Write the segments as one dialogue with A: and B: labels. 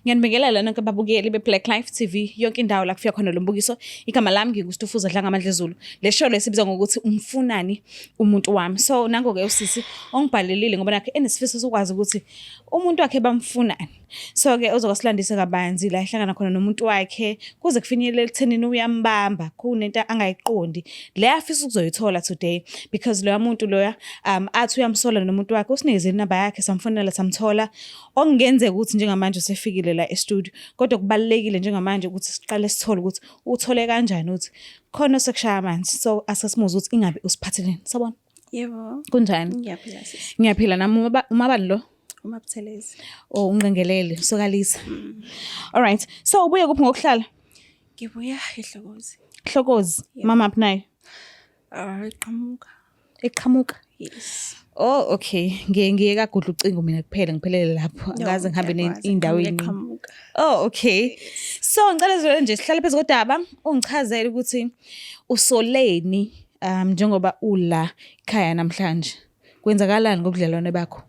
A: Ngiyanibingelela nonke babukeli be-Black Life TV yonke indawo la kufika khona lo mbukiso. Igama lami nginguStufuza Dlangamandlezulu. Le show lesibizwa ngokuthi umfunani umuntu wami. So nango-ke usisi ongibhalelile ngoba nakhe enesifiso sokwazi ukuthi umuntu wakhe bamfunani. So-ke uzokwasilandisa kabanzi la ehlangana khona nomuntu wakhe kuze kufinyelele ekuthenini uyambamba kunento angayiqondi le afisa ukuzoyithola today because loya muntu loya athi uyamsola nomuntu wakhe usinikeze inamba yakhe samfonela samthola okungenzeka ukuthi njengamanje usefikile la e-studio kodwa kubalulekile njengamanje ukuthi siqale sithole ukuthi uthole kanjani ukuthi khona osekushaya amanzi so asesimuze ukuthi ingabe usiphatheleni. Sawubona.
B: Yebo.
A: Kunjani?
B: Ngiyaphila sisi.
A: Ngiyaphila nami umabani lo?
B: UMaButhelezi.
A: Oh unqengelele usokalisa. All right. So ubuye kuphi ngokuhlala?
B: Ngibuya eHlokozi.
A: Hlokozi. Mama phi naye?
B: Ah, iqhamuka.
A: Eqhamuka.
B: Yes.
A: Oh okay. Ngiye ngiye kagudla ucingo mina kuphela ngiphelele lapho. Angaze ngihambe indawo eningi.
B: Eqhamuka.
A: Oh okay. So ngicela nje nje sihlale phezu kodaba ungichazele ukuthi usoleni njengoba ula ekhaya namhlanje. Kwenzakalani ngobudlelwane bakho?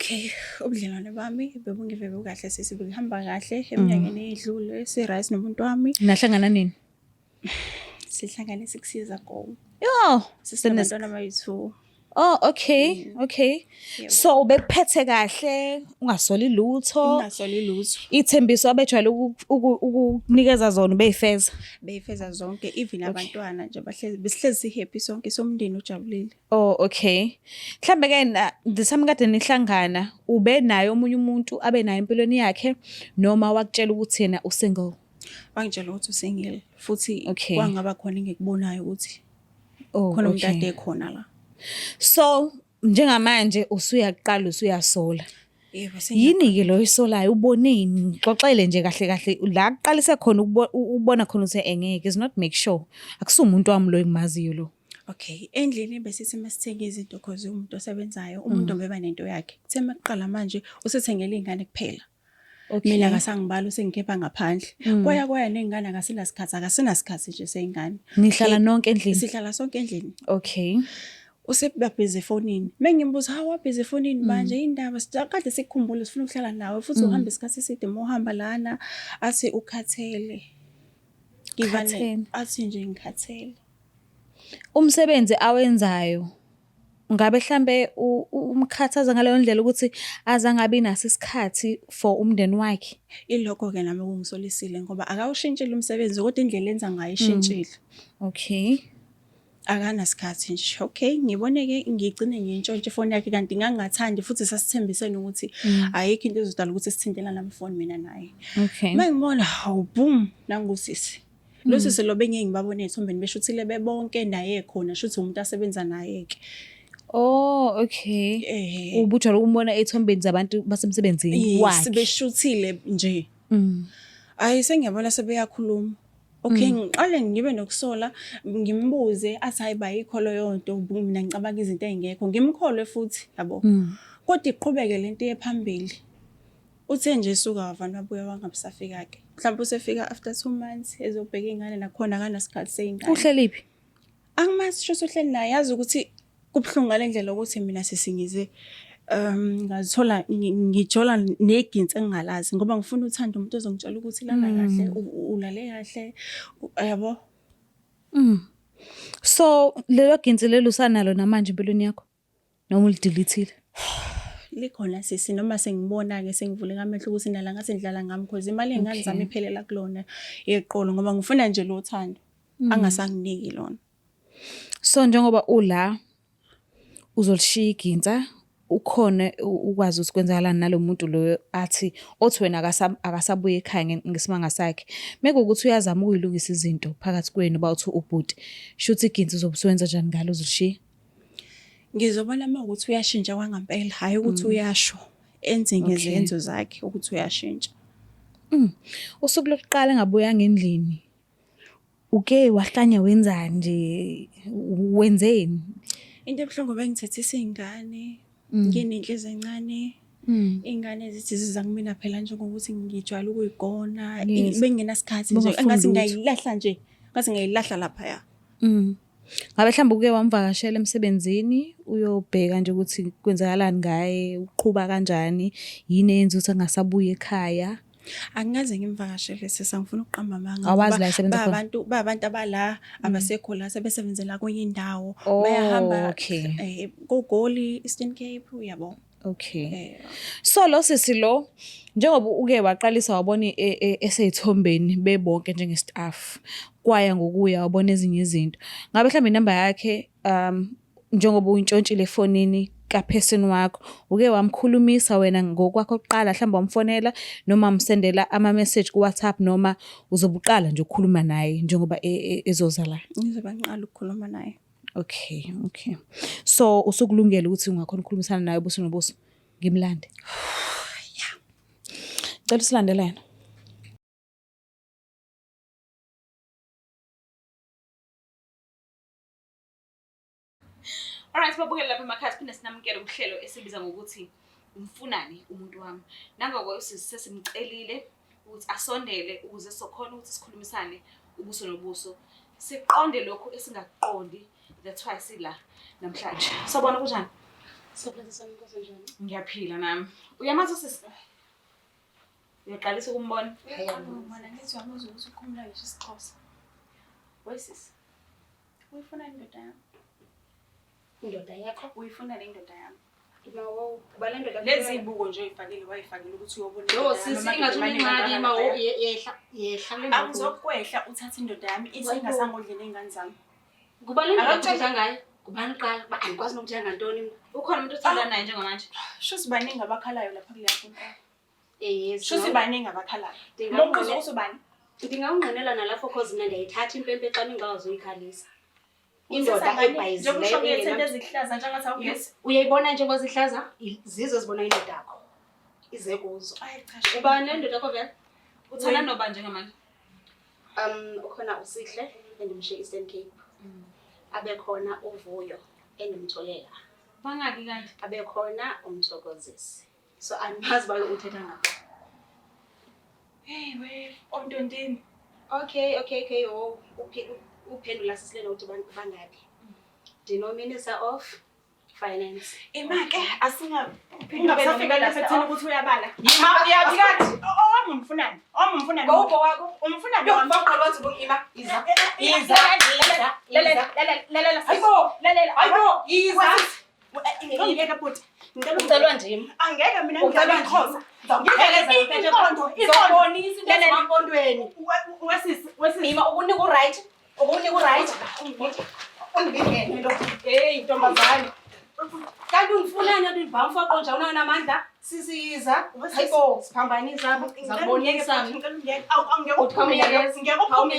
B: Okay, ubudlelwane bami bebungeve bukahle sisi, bekuhamba kahle eminyakeni eyedlule, si-right nomuntu wami.
A: Nahlangana nini?
B: Sihlangane 6 years ago.
A: Yo,
B: Sisinabantwana abayi-2.
A: Oh okay, okay.
B: Yebo.
A: So ubekuphethe kahle, ungasoli lutho.
B: Ngingasoli lutho.
A: Ithembiso abejwayele ukukunikeza zona ubeyifeza.
B: Beyifeza zonke even abantwana nje bahlezi besihlezi si-happy sonke somndeni ujabulile.
A: Oh okay. Mhlambe ke na this time kade nihlangana ube naye omunye umuntu abe naye empilweni yakhe noma wakutshela ukuthi yena usingle.
B: Wangitshela ukuthi usingle futhi
A: Okay.
B: kwangaba khona engikubonayo ukuthi
A: Oh
B: khona umuntu
A: okay.
B: ade ekhona la.
A: So njengamanje usuyaqala usuyasola.
B: Yebo
A: Yini ke lo isolayo uboneni? Ngixoxele nje kahle kahle la kuqalise khona ukubona khona ukuthi engeke is not make sure. Akusumuntu wami lo engimaziyo lo.
B: Okay, endlini besithi masithenga izinto cause umuntu osebenzayo, umuntu obeba nento yakhe. Kuthe makuqala manje usethengela iy'ngane kuphela.
A: Okay.
B: Mina akasangibali usengikhipha ngaphandle. Kwaya kwaya ney'ngane akasenasikhathi, akasenasikhathi nje sey'ngane.
A: Nihlala
B: Okay,
A: nonke endlini?
B: Sihlala sonke endlini.
A: Okay.
B: Useba busy efonini. Mengimbuza hawu wabhizi efonini manje indaba kade sikukhumbula sifuna ukuhlala nawe futhi uhamba isikhathi eside uma uhamba lana athi ukhathele. Ngivane
A: Ukhathele.
B: athi nje ngikhathele.
A: Umsebenzi awenzayo ngabe mhlambe umkhathaza ngaleyo ndlela ukuthi aze angabi naso isikhathi for umndeni wakhe?
B: Ilokho-ke nami okungisolisile ngoba akawushintshile umsebenzi kodwa indlela enza ngayo ishintshile.
A: Okay.
B: Akanasikhathi nje. Okay, ngibone-ke ngigcine ngiyintshontshe ifoni yakhe kanti ngangingathandi futhi sasithembisene ukuthi ayikho into ezodala ukuthi sithintelane amafoni mina naye.
A: Okay.
B: Uma ngibona, hawu boom, nangu usisi. Lo sisi lo bengeke ngibabone ey'thombeni beshuthile bebonke naye khona, shuthi umuntu asebenza naye-ke.
A: Oh, okay.
B: Eh.
A: Ubujwayele ukumbona ey'thombeni zabantu basemsebenzini
B: Yes,
A: wakhe.
B: beshuthile nje. Ayi sengiyabona sebeyakhuluma. Okay, ngiqale ngibe nokusola ngimbuze athi hayi bayikho leyo nto mina ngicabanga izinto ey'ngekho ngimkholwe futhi yabo. Kodwa iqhubeke lento iye phambili. Uthe nje esuka wavane wabuya wangabusafika-ke. Mhlawumbe usefika after 2 months ezobheka iy'ngane nakhona akanasikhathi sey'ngane.
A: Uhleliphi?
B: Angimazi sho uhleli naye yazi ukuthi kubuhlungu ngale ndlela ukuthi mina sesingize ngazithola ngijola neginsi engingalazi ngoba ngifuna uthando umuntu ozongitshela ukuthi lala kahle ulale kahle yabo.
A: So lelo ginsi lelo usanalo namanje empilweni yakho? Noma ulidelete-ile?
B: Likhona sisi noma sengibona-ke sengivuleka amehlo ukuthi nala ngathi ngidlala ngami cause imali yey'ngane zami iphelela kulona yeqolo ngoba ngifuna nje lo thando angasanginiki lona.
A: So njengoba ula uzolishiya iginsa ukhona ukwazi ukuthi kwenzakalani nalo muntu loyo athi othi wena akasabuye ekhaya ngesimanga sakhe. Mekuwukuthi uyazama ukuyilungisa izinto phakathi kwenu bawuthi ubhuti, shuthi iginsa uzobe usuwenza njani ngalo uzolishiya?
B: Ngizobona uma ukuthi uyashintsha kwangampela, hhayi ukuthi uyasho, enze ngezenzo zakhe ukuthi uyashintsha.
A: Usuku lokuqala engabuyanga endlini, uke wahlanya wenzani nje, wenzeni?
B: Into ebuhlungu bengithethisa iy'ngane, nginenhliziyo encane. Iy'ngane zithi ziza kumina phela njengokuthi ngijwayele ukuy'gona, bengingenasikhathi nje
A: Bungafuni
B: engathi
A: lutho.
B: ngingayilahla nje, ngathi ngingayilahla laphaya.
A: Ngabe mhlawumbe uke wamvakashela emsebenzini uyobheka nje ukuthi kwenzakalani ngaye, uqhuba kanjani, yini eyenza ukuthi angasabuyi ekhaya?
B: Angikaze ngimvakashele sisi, angifuni ukuqamba amanga.
A: Awazi
B: ngoba
A: la esebenza khona?
B: Babantu abala abasekho la sebesebenzela kwenye indawo.
A: Oh,
B: Bayahamba
A: okay.
B: koGoli, Eastern Cape, uyabo.
A: Okay.
B: Eh.
A: So lo sisi lo njengoba uke waqalisa wabona eseyithombeni bebonke njenge-staff, kwaya ngokuya wabona ezinye izinto. Ngabe mhlawumbe inamba yakhe njengoba uyintshontshile efonini kaphesini wakho, uke wamkhulumisa wena ngokwakho kuqala, mhlawumbe wamfonela noma wamsendela ama-message ku-WhatsApp, noma uzobe uqala nje ukukhuluma naye njengoba ezoza la?
B: Ngizoba ngiqala ukukhuluma naye.
A: Okay. So usukulungela ukuthi ungakhona ukukhulumisana naye ubuso nobuso? Ngimlande.
B: Yeah.
A: Cela usilandele yena. Alright, babukele lapha emakhaya, siphinde sinamukele uhlelo esibiza ngokuthi umfunani umuntu wami. Nangoko usisi sesimcelile ukuthi asondele ukuze sokhona ukuthi sikhulumisane ubuso nobuso. Siqonde lokhu esingakuqondi. That's why sila namhlanje. Sawubona, kunjani?
C: Siyaphila sami, njani?
A: Ngiyaphila nami. Uyamazi usisi? Uyaqalisa ukumbona?
B: Uyaqala ngithi uyamuzwa ukuthi ukhuluma ngisho isiXhosa. Wesisi. Uyifuna indoda yami?
C: Indoda yakho?
B: Uyifuna le indoda yami?
C: Ima wo, uba le ndoda.
B: Lezi zibuko nje oyifakile, wayifakile ukuthi uyobona.
C: Yo sisi, ingathi unengxaki ima wo, yehla yehla kule ndawo.
B: Angizokwehla uthathe indoda yami ithi ingasangondli ney'ngane zami.
C: Kuba le ndoda
B: Akakutsheli-
C: uthetha ngayo? Kubani uqala? Ba andikwazi nokuthenga ntoni mina.
A: Ukhona umuntu othandana naye njengamanje?
B: Shuthi baningi abakhalayo lapha kuleya nkonto.
C: Eh yes.
B: Shuthi baningi abakhalayo.
C: Ndingawungqine-
B: Lo ukuthi ubani?
C: Ndingawungqinela nalapho cause mina ndiyayithatha impempe xa ningakwazi uyikhalisa. Indoda
B: Njengoba usho
C: ebhayizileyo
B: ngiyethanda
C: engena-
B: ezihlaza njengathi awugesi.
C: Uyayibona njengoba zihlaza? Zizo zibona indoda yakho. Ize kuzo.
B: Ayi cha.
C: Ubani le ndoda yakho vele?
A: Uthanda nobani njengamanje?
C: Ukhona uSihle endimshiye Eastern Cape. Abe khona uVuyo endimtholela.
A: Bangaki kanti?
C: Abe khona uMthokozisi. So andimazi uba uthetha ngabo.
B: Hey we, ontontini.
C: Okay. Oh, uphendula sisile nokuthi bangaphi. Ndino-Minister of Finance.
B: Ima ke asinga ungasafika lapha ekutheni ukuthi uyabala.
D: Yima, uyaphi kanti?
B: Owami umfunani? Owami umfunani?
D: Gogo wakho.
B: Umfunani?
D: Yo, mfaqala wathi ima. Iza. Iza.
B: Lalela, lalela, lalela.
D: Hayibo.
B: Lalela.
D: Hayibo, iza.
B: Ngeke bhuti. Ngicela
C: Ucelwa ndim.
B: Angeke mina
D: Ucelwa
B: ngidlale iXhosa.
D: Ngidlale
B: Inkondo,
D: Ngizobonisa into
B: Lalela.
D: ezemampondweni.
B: Wesisi, wesisi.
C: Ima ukunika u-right. Ukunika u-right. Undibikele lo.
D: Hey, ntombazane.
C: Kanti undifunani kanti undibhamfoqo nje awunawo namandla? Sisiza. Hayibo, siphambanisa apha. Ngizakubonisa.
B: Ngicela ungiyeke. Awu, angeke uphume. Ngeke uphume.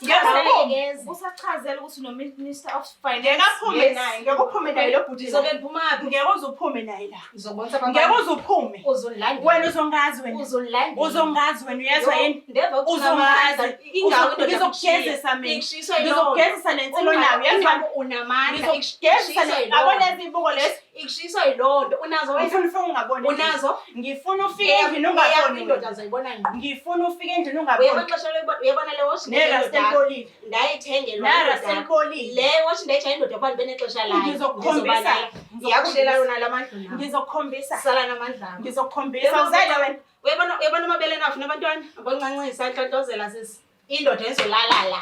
C: Ngeke
A: Usachazela ukuthi no-Minister of
B: Ngeke
A: Finance.
B: aphume
C: Yes.
B: naye, ngeke uphume naye lo bhuti.
C: Ndizobe ndiphuma phi?
B: Ngeke uze uphume naye la.
C: Ngizokubonisa
B: Ngeke uze uphume.
C: Uzondilandela.
B: Wena uzongazi wena.
C: Uzondilandela.
B: Uzongazi wena, uyezwa yini?
C: Ndeva ukuthi
B: Uzongazi.
C: unamandla. Ingawo indoda
B: Ngizokugezisa mina.
C: Ikushiswa yiloo nto.
B: Ngizokugezisa lensilo nawe, uyezwa?
C: Unamandla.
B: Ngizokugezisa le. Yabona lezi ibuko lezi?
C: Ikushiswa yiloo nto. Unazo wena?
B: Ngifuna ufike ungaboni.
C: Unazo?
B: Ngifuna ufike endlini ungaboni.
C: Indoda uzoyibona ngqo.
B: Ngifuna ufike endlini ungaboni.
C: Uyabona ixesha loyibona, uyabona le watch
B: Nerasta elibolile.
C: Ndayithengelwa
B: Nerasta
C: indoda.
B: elibolile.
C: Le watch ndayithenga indoda kuba ndibe nexesha layo.
B: Ngizokukhombisa.
C: Iyakushela yona la mandlu nawo.
B: Ngizokukhombisa.
C: Sala namandla am.
B: Ngizokukhombisa. Uzele wena.
C: Uyabona amabele nafu nabantwana? Aboncancisa intlontlozela sisi. Indoda ezolala la.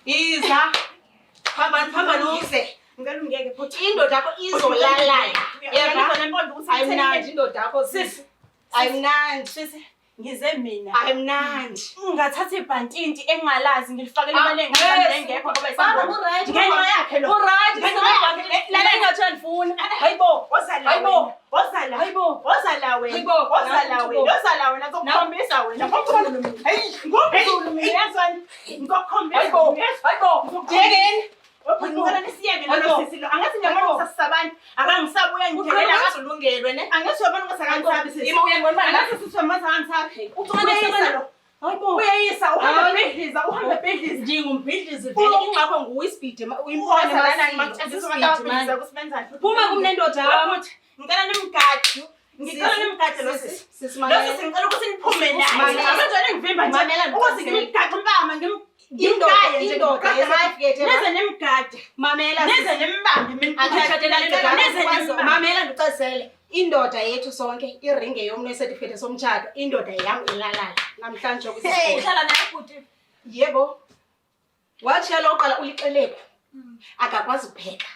D: Iza. Phambani, phambani uze.
B: Ngicela ungiyeke futhi.
C: Indoda yakho izolala la.
B: Uyabona nempondo ukuthi
C: Ayimnandi indoda yakho sisi.
B: Sisi.
C: Ayimnandi.
B: Sisi, ngize mina.
C: Ayimnandi.
B: Ngathatha ibhantinti engingalazi ngilifakele
C: Ah,
B: imali engane
C: yes.
B: engekho ngoba
C: Baba,
B: isangoma.
C: ku-right.
B: Ngenxa yakhe lo.
C: Ku-right.
B: Ngenxa yakhe.
C: Lalela ingathi uyandifuna. Hayibo.
B: Woza la
C: Hayibo.
B: wena. Woza la.
C: Hayibo.
B: Woza la wena.
C: Hayibo.
B: Woza la
C: Nangu
B: wena.
C: Thabo.
B: Woza la wena. Ngizokukhombisa wena. Ngomkhulu mina. Hey, ngomkhulu mina. Uyazwani? Ngizokukhombisa.
D: Hayibo. Hayibo. Jekeni.
B: Ngicela nisiyeke lolo
D: Hayibo.
B: sisi lo. Angathi ngiyabona ukuthi asisabani. Akangisabi uyangidela.
D: Uqala ulungelwe ne.
B: Angathi uyabona ukuthi akangisabi sisi.
D: Ima uyangibona la.
B: Angathi sisi uyabona ukuthi akangisabi.
C: Ucabanga
B: Uyeyisa
C: usabana?
B: lo.
C: Hayibo.
B: Uyeyisa uhamba
C: Hayi.
B: bhidliza, uhamba bhidliza.
C: Ndingumbhidlizi vele ingxakho nguwe isibhidi
B: Woza lana ngimtshengisa abantu ababhidliza ukuthi benzani.
C: Phuma kumnendoda yam.
B: Futhi ngicela nimgade. Ngicela nimgade lo sisi.
C: Sisi
B: Lo sisi ngicela ukuthi niphume naye.
C: Mamela.
B: Abantwana ngivimba nje.
C: Mamela,
B: Ukuze
C: ngikuchazele.
B: ngimgaxe impama
D: Indoda
B: Ngimgaye nje,
D: indoda
B: ngiqede ngaye.
D: yecertificate eva.
B: Neze nimgade.
D: Mamela
B: Neze
D: sisi.
B: nimbambe mina.
D: Angitshatela nendoda
B: Neze
D: yakho.
B: nimbambe.
D: Mamela ndicesele. Indoda yethu sonke iringe yomntu yecertificate somtshato. Indoda yam ilalala namhlanje kwisisikolo.
A: Uhlala naye bhuti.
D: Yebo. Watshiya lo uqala ulixelephu. Akakwazi ukupheka.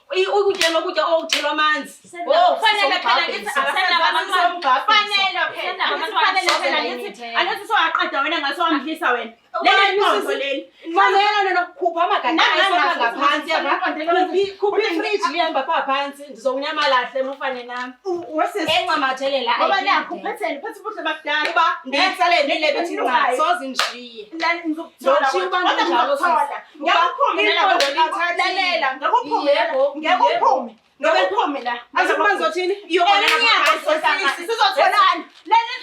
D: Ukutya lokutya okuthelwa amanzi.
B: Oh, fanele phela ngithi
D: Fanele
B: fanele phela angithi fanele phela ngithi angithi sowaqeda wena ngaso wamdlisa wena. Leli qonto leli.
D: Mamela nono khupha amagada
B: Nangazi
D: ayisona
B: ukuthi
D: ngaphansi yava.
B: ukuthi
D: Khuphi ifriji lihamba pha phansi ndizowunyamalahle mufane nam.
B: Wesisi
D: Encamathelele
B: ngoba nakho uphetheni uphethe ubuhle bakudala.
D: Uba ndiyitsale nile bethi
B: Enukayo.
D: soze ndishiye.
B: Lani ngizokuthola.
D: Ndizoshiya uba
B: Kodwa
D: ndinjalo, sisi.
B: ngizokuthola. Ngeke uphume
D: Uba
B: la
D: iqondo lithathile.
B: Lalela, ngeke uphume la.
D: Yebo,
B: Ngeke
D: yebo.
B: uphume. Ngeke uphume la.
D: Azokuba ndizothini? Iyobona
B: Emnyango
D: ngaphansi.
B: sisi sizotholana. Lalela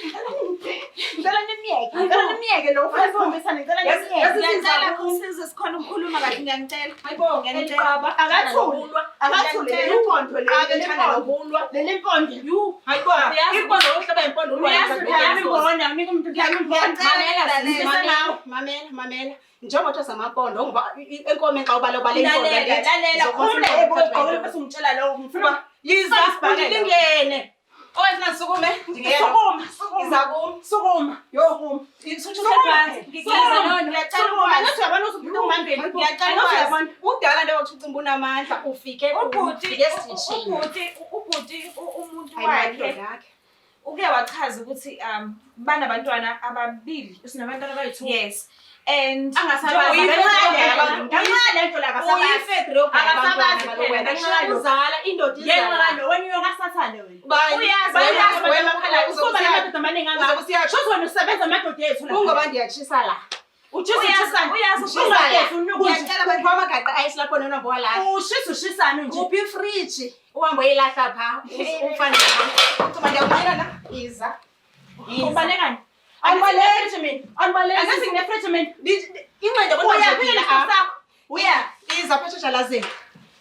B: ngicela nimyeke. Ngicela nimyeke lo ufuna ukukhombisana ngicela
D: Yazi-
B: nimyeke.
D: yazi
A: Ngiyacela size sikhona ukukhuluma kahle ngiyanicela.
D: Hayibo,
A: Ngiyacela.
B: Akathuli. Akathuli leli mpondo leli.
D: Ake ngithanda nokulwa.
B: Leli mpondo.
D: Yu, hayibo.
A: Uyazi-
D: Impondo yokuhlaba impondo ulwa.
B: Uyazi
A: Uyazi-
B: ngiyambona unika umuntu ngiyambona.
D: Mamela, sisi,
B: Ngiyambona.
D: mamela, mamela, mamela. Njengoba kuthiwa samampondo ngoba enkomeni xa ubale ubale impondo
B: Lalela,
D: andithi?
B: lalela.
D: Uzokwazi
B: Khuluma
D: impondo
B: yebo
D: uthathwe
B: ugqokile
D: yinto.
B: bese ungitshela lokho. Ngifuna
D: Yiza, undilingene. Owesina sukume, ndingena.
B: Sukuma, sukuma.
D: Iza kum.
B: Sukuma.
D: Yho,
B: Sukuma.
D: sutsho phansi.
A: Ngicela nono.
D: Ngiyacela
B: Sukuma.
D: ukwazi.
B: Angathi uyabona usuphinde ungihambele.
D: Ngiyacela
B: Angathi
D: ukwazi.
B: uyabona.
D: Udala nto yokuthi ucimba unamandla ufike
A: Ubhuti
D: ufike esitishini.
A: ubhuti ubhuti umuntu
D: Hayi, nayo
A: wakhe
D: indoda yakhe.
A: uke wachaza ukuthi banabantwana ababili.
B: Sinabantwana abayi-two.
A: Yes. And
B: Angasabazi.
D: Uyi-
B: Ngenxa yale nto la akasabazi.
D: Uyifedri yokugaya
B: Akasabazi
D: abantwana
B: phela,
D: kaloku wena.
B: ngenxa yalo.
D: Uzala indoda
B: Ngenxa
D: izala.
B: yalo wena uyokasathane wena.
D: Bani?
A: Uyazi,
D: Wena-
B: Uyazi abantu
D: wena-
B: abakhalayo.
D: uzobe
B: Usuba
D: usiya-
B: namadoda amaningi angaka.
D: uzobe usiya-
B: Shuthi wena usebenza amadoda ethu la.
D: Kungoba ndiyatshisa la.
B: Utshisa
A: Uyazi-
B: ushisani.
A: uyazi
B: Utshisa
D: Ngiyacela
B: unuku nje.
D: Ngiyacela baphiwa amagaqa ayisi lapho nona mbowa
B: Ushisa ushisani nje.
D: Kuphi ifriji uhambe uyilahla pha ufane nam. Ucima ndiyakumela na? Iza. Iza.
B: Ubalekani?
D: Andibaleki.
B: Angibaleki mina.
D: Andibaleki.
B: Angazi ngine-fridge mina.
D: Incwadi yabona
B: Uyaphi
D: nje
B: nesitofu sakho?
D: Uya, iza apha etshatshalazeni.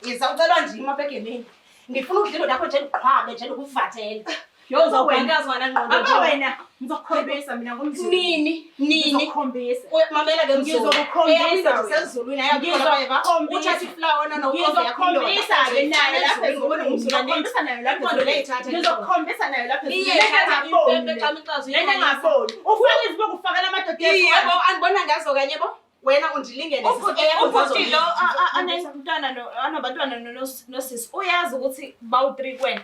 D: Iza ucelwa ndim apha egemeni. Ndifuna ukudla indoda yakho nje ndiqhwabe nje ndikuvathele. Yho, uzawubhankazi wena ngqondo
B: Aba
D: nje.
B: wena ngizokukhombisa mina ngomzulu.
D: Nini? Nini?
B: Ngizokukhombisa.
D: Mamela ke mzulu.
B: Ngizokukhombisa
D: Eyam indoda
B: wena.
D: isezulwini ayakukhola bayeva.
B: Ngizokukhombisa.
D: Uthatha iflawa nona
B: Ngizokukhombisa ke nayo lapha
D: ezulwini.
B: Ngizokukhombisa nayo lapha
D: Impondo leyo ithatha.
B: Ngizokukhombisa nayo lapha
D: Iye,
B: Lento
D: ithatha
B: engaboni.
D: impempe xa umxazo
B: Lento engaboni. Ufuna izibuko ufakela amadoda ethu.
D: Yebo, andibona ngazo kanye bo. Wena undilingene sisi.
A: Ubhuti
D: Eyakho
A: ubhuti lo
D: uzazoyidla.
A: anemntwana no anabantwana nosisi uyazi ukuthi bawu-3 kuwena.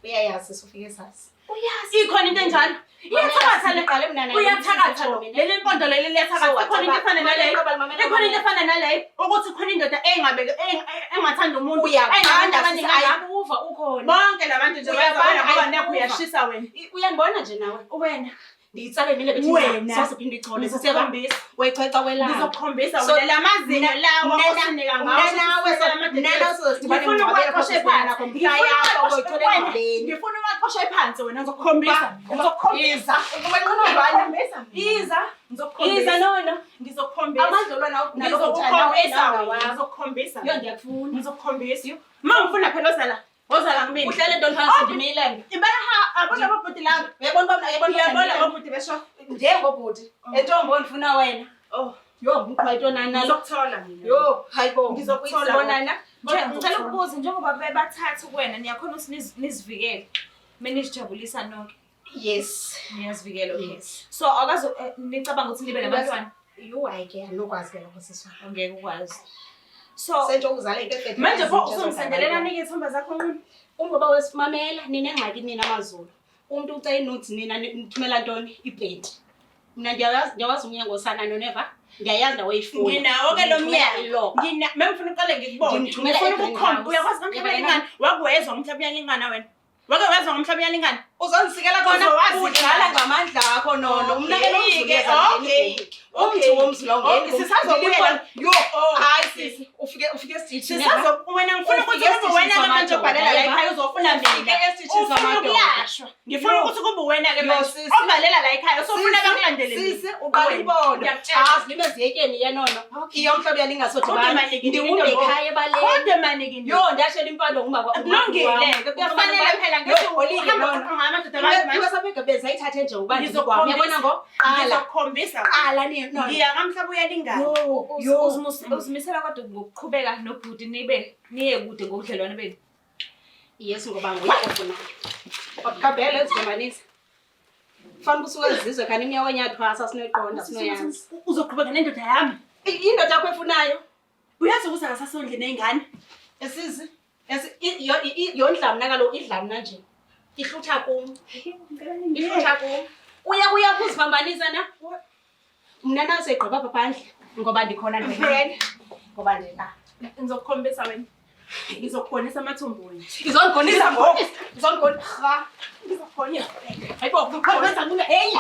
D: Uyayazi sisi ufike sazi.
A: Uyazi.
B: Ikhona into enjalo. Iyathakatha le.
D: Qale mina naye.
B: Uyathakatha lo. Leli mpondo leli liyathakatha. Ikhona into efana naleyo. Ikhona into efana naleyo ukuthi khona indoda engabe engathanda umuntu
D: Uyabanda
B: enabantu
D: sisi
B: abaningi angaka.
D: ayibuva ukhona.
B: Bonke labantu nje
D: Uyabanda,
B: bayabona ngoba
D: ayibuva.
B: nakho uyashisa wena.
D: Uyandibona nje nawe.
B: Wena.
D: Ndiyitsale nile bethi
B: Wena.
D: sasiphinde ichole sisiyaba.
B: Ngizokukhombisa.
D: Wayichweca welanga.
B: Ngizokukhombisa
D: So,
B: wena lamazinyo lawa osinika ngawo. Ngifuna ukuwaqosha phansi. Ngifuna ukuwaqosha phansi wena ngizokukhombisa. Ngizokukhombisa. Ngizokukhombisa.
D: Iza.
B: Ngizokukhombisa.
D: Iza nono.
B: Ngizokukhombisa.
D: Amadlolwana
B: Ngizokukhombisa wena. Ngizokukhombisa.
D: Yo ndiyakufuna.
B: Ngizokukhombisa. Uma ngifuna phela ozala, ozala kumina.
D: Uhlele ntoni phantsi ndimile.
B: Ibaha abona abobhuti laba.
D: Uyabona uba mna uyabona uba
B: Uyabona
D: mna
B: abobhuti besho.
D: njengobhuti entombo ndifuna wena.
B: Oh,
D: Yho ngumqhwayito nani nalo.
B: ngizokuthola mina.
D: Yho hayibo.
B: Ngizokuthola.
D: Sibonana.
A: Nje ngicela ukubuza njengoba bebathathu kuwena niyakhona ukuthi nizivikele. Menizijabulisa nonke.
D: Yes.
A: Niyazivikela okay.
D: Yes.
A: So akazo nicabanga ukuthi nibe nabantwana
D: Yho hayi ke andinokwazi ke lokho sisi wam.
A: ongeke ukwazi. So
D: Sentsho ukuzala into efethe.
B: Manje pho usungisendelela nike izithombe zakho nqunu.
D: Ungoba wesimamela ninengxaki nina amaZulu. Umntu ucela ii-nudes nina nithumela ntoni? Ibhedi. Mna ndiyawazi ndiyawazi umnyango osana noneva. Ndiyayazi ndawo oyifuna.
B: Nginawo ke lo mnyango.
D: Iloko.
B: Ngina mengifuna uqale ngikubone.
D: Ngimthumela
B: Ngifuna
D: e-greenhouse.
B: ukukhomba. Uyakwazi ngomhlaba uyalingana. Wakuwezwa ngomhlaba uyalingana wena. Wake wezwa ngomhlaba uyalingana.
D: Uzondisikela kona
B: Uzowazi
D: udlala
B: ke.
D: ngamandla akho nono. Mna ke lo
B: Okay,
D: mzulu uyazangena
B: okay,
D: kum. Umthi
B: okay.
D: womzulu awungeni
B: Okay,
D: kum.
B: sisazobuyela.
D: Yho,
B: Oh,
D: hayi sisi, ufike ufike esitishini.
B: Sisazo wena ngifuna ukuthi
D: Ufike
B: kube wena ke manje
D: esitishini
B: obhalela la
D: samadoda.
B: ekhaya uzofuna
D: Ufike
B: mina.
D: esitishini
B: Ufuna
D: samadoda.
B: ukulashwa. Ngifuna
D: Yo.
B: ukuthi kube wena ke
D: Yo,
B: manje
D: sisi.
B: obhalela la ekhaya usofuna bakulandele mina.
D: Sisi, uqala
B: Wena.
D: impondo.
B: Ngiyakutshela.
D: Azi lime ziyekeni ye nono. Iyo umhlobo uyalingasodibana.
B: Kodwa maniki
D: Ndiwumbe ekhaya ebaleni.
B: Kodwa maniki
D: Yho, ndashela impando nguma
B: Kulungile ke kuyafanele phela ngithi
D: holile
B: uhamba
D: nono.
B: uxoxa ngazo. ngayo amadoda abantu manje.
D: Iwesabegabeza ayithathe nje uba ndizokwami. Yabona ngo qala.
B: Ngizokukhombisa.
D: Qala ni no.
B: Ngiya kamhlaba uyalingana.
A: Uzimisela kodwa ngokuqhubeka nobhuti nibe niye kude ngobudlelwane benu.
D: Yes ngoba nguye ofunayo. Wakhabele ezigombanisa. Fanele usuke ezizwe khani iminyaka enyathwasa sinoyiqonda sinoyazi.
B: Uzoqhubeka nendoda yami.
D: Indoda yakho efunayo.
B: Uyazi ukuthi akasasondli ney'ngane.
D: Esizi. Esi yondla mna kaloku idla mna nje. Ihlutha kum. Ihlutha kum. Uya uya kuziphambanisa na? Mna naso igqoba apha phandle ngoba ndikhona ndivele. Ngoba ndila.
B: Ngizokukhombisa wena. Ngizokubonisa amathumbu wena.
D: Izondigonisa ngoku. Izondigonisa. Ha.
B: Ngizokubonisa.
D: Hayibo, ngikhonza mina. Hey.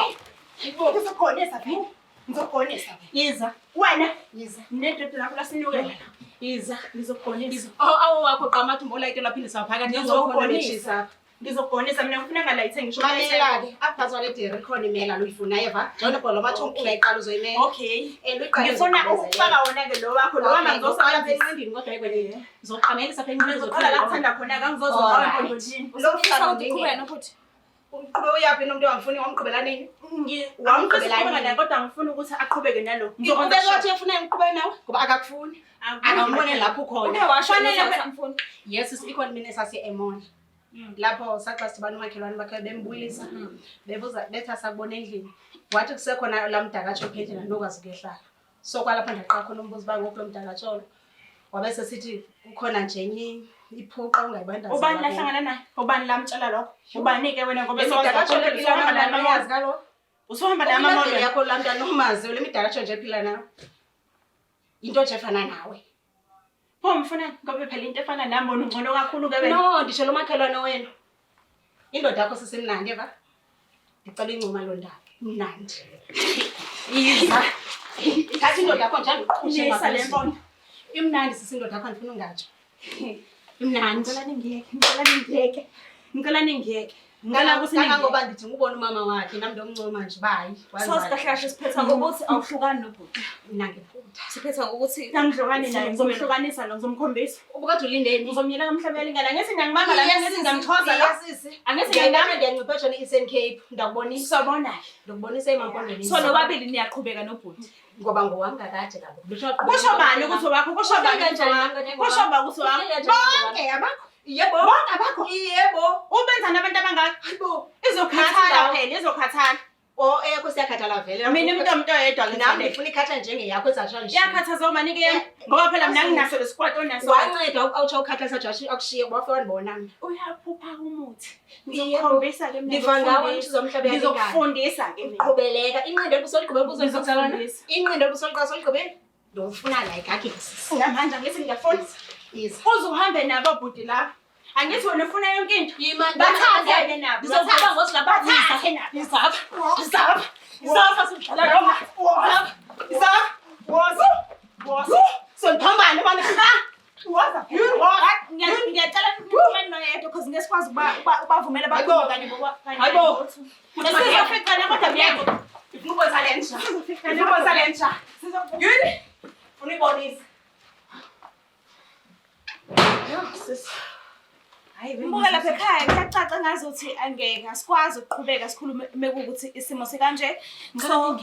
B: Hayibo. Ngizokubonisa vele. Ngizokubonisa wena.
D: Iza.
B: Wena
D: Iza.
B: nendoda yakho lasinukela.
D: Iza.
B: Ngizokubonisa.
D: Iza. Oh, awu wakho qha amathumbu olayitelwa aphindiswa phakathi.
B: Ngizokubonisa.
D: Apha.
B: Ngizokubonisa mina ngifuna ngalayithe ngisho.
D: Mamela-ke apha kwale deri khona imela loyifunayo va njengoba lo mathumbu ungayiqala uzoyimela
B: Okay.
D: and uyiqale
B: Ngifuna ukufaka wona ke lo wakho lo wami
D: uzoqala
B: ngizosebenzisa.
D: enqindini kodwa ayikwenye into uzoqamelisa apha enqindini
B: Ngizoqala la kuthanda khona ke ngizozwa
D: Alright.
B: empondweni.
A: Ufisa ukuthi uqhubeke nobhuti.
D: Uqhube uyaphi nomuntu ongafuni wamqhubela nini?
B: Wamqhubela naye kodwa ngifuna ukuthi aqhubeke nalo.
D: Ngiqhubeka wathi efuna ngiqhubeke nawe ngoba akakufuni. Akambone lapho ukhona.
A: Uke washo
B: Fanele
A: ukuthi awusamfuni.
D: Yes, ikhona mina esasiye emona. Lapho saxa sidibana umakhelwane bakhe bembulisa. Bebuza betha sakubona endlini. Wathi kusekhona la mdakatsho pha endlini anokwazi ukuyehlala. So kwalapho ndaqala khona umbuzo uba ngoku lo mdakatsholo. Wabe sesithi kukhona nje enye iphuqa ungayibandaza.
B: Ubani lahlangana naye? Ubani lamtshela lokho? Ubani ke wena ngoba
D: Imidakatsho le phila
B: usuhamba
D: nayo
B: naye
D: yazi kaloku.
B: Usuhamba naye
D: Amaveli
B: amamolweni.
D: yakho laa mntana umazi le midakatsho nje ephila nawe. Into nje efana nawe.
B: Pho mfuna ngoba phela into efana nami wena ungcono kakhulu ke wena.
D: No, nditsho lo makhelwane wenu. Indoda yakho sisemnandi eva. Ndicela uyincoma loo ndaba. Mnandi. Iza. Thatha indoda yakho nje andiqhushe
B: Nisa le mpondo.
D: Imnandi sisi indoda yakho andifuna ungatsho. Imnandi.
B: Ngicela ningiyeke, ngicela ningiyeke. Ngicela ningiyeke. Ngicela ukuthi ningiyeke.
D: Kangangoba ndidinga ubona umama wakhe nami ndomncoma nje uba hayi.
A: So kahle kahle siphetha ngokuthi awuhlukani nobhuti.
D: Mna ngiphutha.
A: Siphetha ngokuthi
B: Angihlukani naye, ngizomhlukanisa lo, ngizomkhombisa.
D: Ubukade ulindeni?
B: Ngizomyela kamhlaba yalingana. Angithi ngiyangibamba la, angithi ngiyamxhoza la.
D: Sisi.
B: Angithi
D: Ngiyangibamba
B: ngiyangibamba.
D: ndiyancipha jona e-Eastern Cape. Ndakubonisa.
B: Sobona-ke.
D: Ndikubonisa emampondweni.
A: so nobabili niyaqhubeka nobhuti.
D: Ngoba ngowami kakade kaloku.
B: Kusho bani ukuthi owakho? Kusho bani ukuthi owakho? Kusho bani ukuthi owakho? Bonke abakho.
D: Yebo.
B: Bonke abakho.
D: Yebo.
B: Ubenzani abantu abangaka?
D: Hayibo.
B: Izokhathala phela, izokhathala.
D: O eyakho siyakhathala vele.
B: Mina umuntu omuntu oyedwa
D: nami
B: ngithanda.
D: ngifuna ikhatha njengeyakho ezasha nje.
B: Iyakhathaza uma nike yami. Ngoba phela mina nginaso lesikwati onaso.
D: Wanceda awutsho ukhathalisa nje akushiye wafika wandibona mina.
B: Uyaphupha umuthi.
D: Yebo.
B: Ngizokukhombisa ke mina.
D: Ndiva ngawe ukuthi uzomhlaba uyalingana.
B: Ngizokufundisa ke mina.
D: Qhubeleka inqindi ebusoligqibela buzoligqibela.
B: Ngizokufundisa.
D: Inqindi ebusoligqibela soligqibela. Ndofuna la igageni sisi.
B: Namanje angithi ngiyafuna.
D: Iza.
B: Uze uhambe nabo bhuti lapha. Angithi wena ufuna yonke into.
D: Yima
B: Bathathe ke nabo.
D: Ndizokubamba ngosilapha.
B: Bathathe nabo.
D: Izapha. Izapha. Izapha sidlala roma.
B: Woza. Woza. Woza. Woza. Soniphambane mani ha. Woza. Woza.
A: Ngiyacela nikhulume noyedwa because ngeke sikwazi ubavumela bakhulume kanye ngoba kanye.
B: Hayibo. Sizoficana kodwa ngeke.
D: Ifuna ukwenza le nja.
B: Ifuna ukwenza le nja.
D: Yini? Funa uyibonise.
A: Mbuka lapha ekhaya kuyacaca ngazuthi angeke asikwazi ukuqhubeka sikhulume mekuwukuthi isimo sikanje. So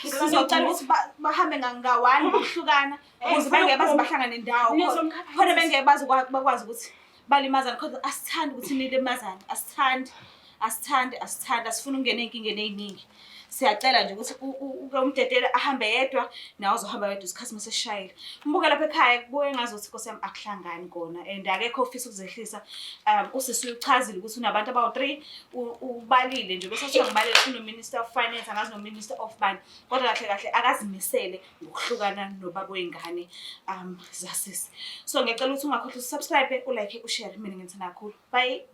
A: sizocela ukuthi bahambe nga-one ngokuhlukana ukuze bengeke baze bahlangane ndawo.
B: Nizomkhapha
A: Khona bengeke baze bakwazi ukuthi balimazane because asithandi ukuthi nilimazane. Asithandi. Asithandi, asithandi, asifuni ukungena ey'nkingeni ey'ningi. Siyacela nje ukuthi uke umdedele ahambe yedwa nawe uzohamba wedwa isikhathi uma sesishayile. Mbuke lapha ekhaya kubuke ngazuthi Nkosi yami akuhlangani kona and akekho ofisa ukuzehlisa. Usisi uchazile ukuthi unabantu abawu-3 ubalile nje bese kuthiwa ngibalele uno-Minister of Finance angazi no-Minister of bani kodwa kahle kahle akazimisele ngokuhlukana nobaba wey'ngane zasisi. So ngiyacela ukuthi ungakhohlwa usubscribe, ulike, ushare. Mina ngithanda kakhulu. Bye.